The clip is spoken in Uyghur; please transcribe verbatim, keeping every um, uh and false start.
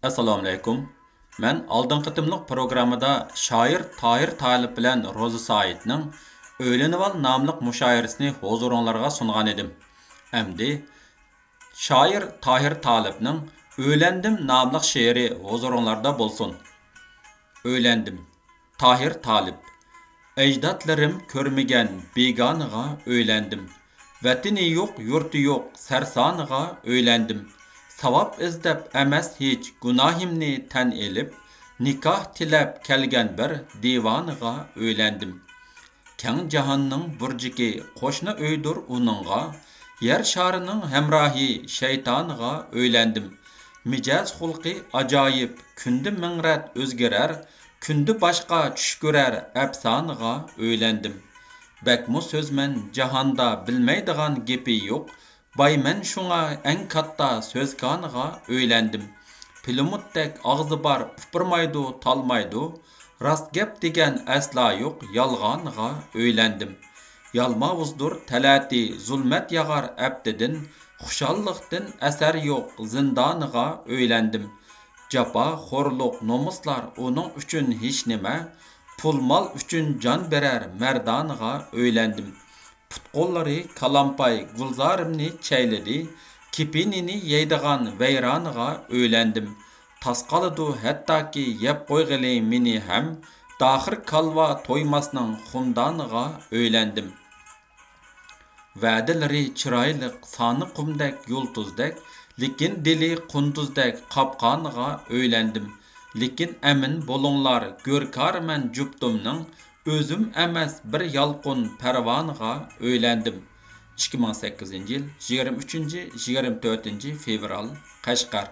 ئەسسالامۇئەلەيكۇم. مەن ئالدىنقى قېتىملىق پروگراممىدا شائىر تاھىر تالىپ بىلەن روزا سائىتنىڭ ئۆيلىنىۋال ناملىق مۇشائىرىسىنى ھۇزۇرۇڭلارغا سۇنغان ئىدىم. ئەمدى شائىر تاھىر تالىپنىڭ ئۆيلەندىم ناملىق شېئىرى ھۇزۇرۇڭلاردا بولسۇن. ئۆيلەندىم. تاھىر تالىپ. ئەجدادلىرىم كۆرمىگەن بىگانىغا ئۆيلەندىم. ۋەتىنى يوق، يۇرتى يوق سەرسانىغا ئۆيلەندىم. ساۋاب ئىزدەپ ئەمەس ھېچ گۇناھىمنى تەن ئېلىپ، نىكاھ تىلەپ كەلگەن بىر دىۋانىغا ئۆيلەندىم. كەڭ جاھاننىڭ بۇرجىكى قوشنا ئۆيدۇر ئۇنىڭغا، يەر شارىنىڭ ھەمراھى شەيتانىغا ئۆيلەندىم. مىجەز خۇلقى ئاجايىپ، كۈندە مىڭ رەت ئۆزگىرەر، كۈندە باشقا چۈش كۆرەر ئەپسانىغا ئۆيلەندىم. بەكمۇ سۆزمەن جاھاندا بىلمەيدىغان گېپى يوق، بايمەن شۇڭا ئەڭ كاتتا سۆزكانىغا ئۆيلەندىم. پىلىموتتەك ئاغزى بار ئۇپۇرمايدۇ، تالمايدۇ، راست گەپ دېگەن ئەسلا يوق يالغانىغا ئۆيلەندىم. يالماۋۇزدۇر تەلەتى زۇلمەت ياغار ئەپتىدىن، خۇشاللىقتىن ئەسەر يوق زىندانىغا ئۆيلەندىم. جاپا، خورلۇق، نومۇسلار ئۇنىڭ ئۈچۈن ھېچنېمە، پۇل-مال ئۈچۈن جان بېرەر مەردانىغا ئۆيلەندىم. پۇت-قوللىرى كالامپاي گۈلزارىمنى چەيلىدى، كېپىنىنى يەيدىغان ۋەيرانىغا ئۆيلەندىم. تاس قالىدۇ ھەتتاكى يەپ قويغىلى مېنى ھەم، داخىر كالۋا تويماسنىڭ خۇمدانىغا ئۆيلەندىم. ۋەدىلىرى چىرايلىق، سانى قۇمدەك، يۇلتۇزدەك، لېكىن دىلى قۇندۇزدەك قاپقانىغا ئۆيلەندىم. لېكىن ئەمىن بولۇڭلار، گۆركارىمەن جۇپتۇمنىڭ، ئۆزۈم ئەمەس بىر يالقۇن پەرۋانىغا ئۆيلەندىم. ئىككى مىڭ سەككىزىنچى يىل يىگىرمە ئۈچىنچى، يىگىرمە تۆتىنچى فېۋرال، قەشقەر.